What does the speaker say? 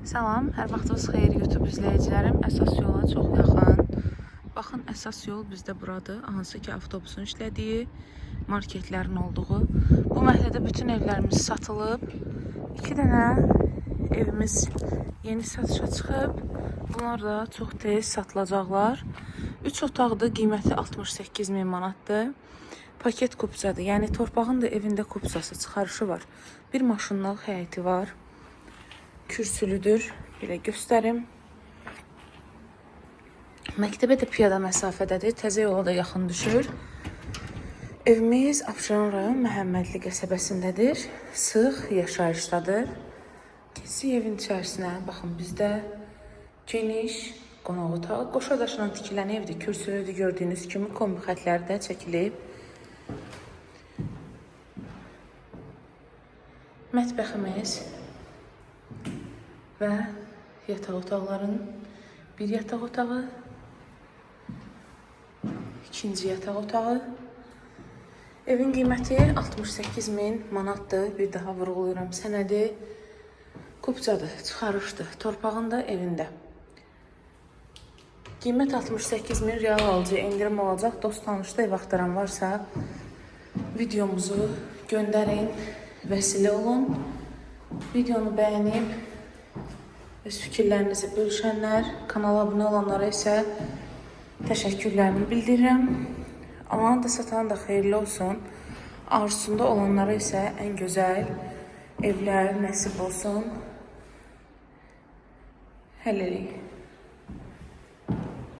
Salam, hər vaxtınız xeyir YouTube izləyicilərim. Əsas yola çox yaxın. Baxın, əsas yol bizdə buradır. Hansı ki avtobusun işlədiyi, marketlərin olduğu. Bu məhəllədə bütün evlərimiz satılıb. 2 dənə evimiz yeni satışa çıxıb. Bunlar da çox tez satılacaqlar. 3 otaqdır, qiyməti 68 min manatdır. Paket kupçadır. Yəni torpağın da evində kupçası, çıxarışı var. Bir maşınlıq həyəti var. Kürsülüdür. Belə göstərim. Məktəbə də piyada məsafədədir. Təzə yola da yaxın düşür. Evimiz Abşeron rayon Məhəmmədli qəsəbəsindədir. Sıx yaşayışdadır. Keçdik evin içərisinə. Baxın bizdə geniş qonaq otağı, qoşa daşla tikilən evdir. Kürsülüdür gördüyünüz kimi kombi xətləri də çəkilib. Mətbəximiz və yataq otaqlarının bir yataq otağı, ikinci yataq otağı. Evin qiyməti 68 min manatdır. Bir daha vurğulayıram. Sənədi kupçadır, çıxarışdır. Torpağın da evində. Qiymət 68 min, real alıcı endirim olacaq. Dost tanışda ev axtaran varsa videomuzu göndərin, vəsilə olun. Videonu bəyənib öz fikirlərinizi bölüşənlər, kanala abunə olanlara isə təşəkkürlərimi bildirirəm. Alan da satan da xeyirli olsun. Arzusunda olanlara isə ən gözəl evlər nəsib olsun. Hələlik.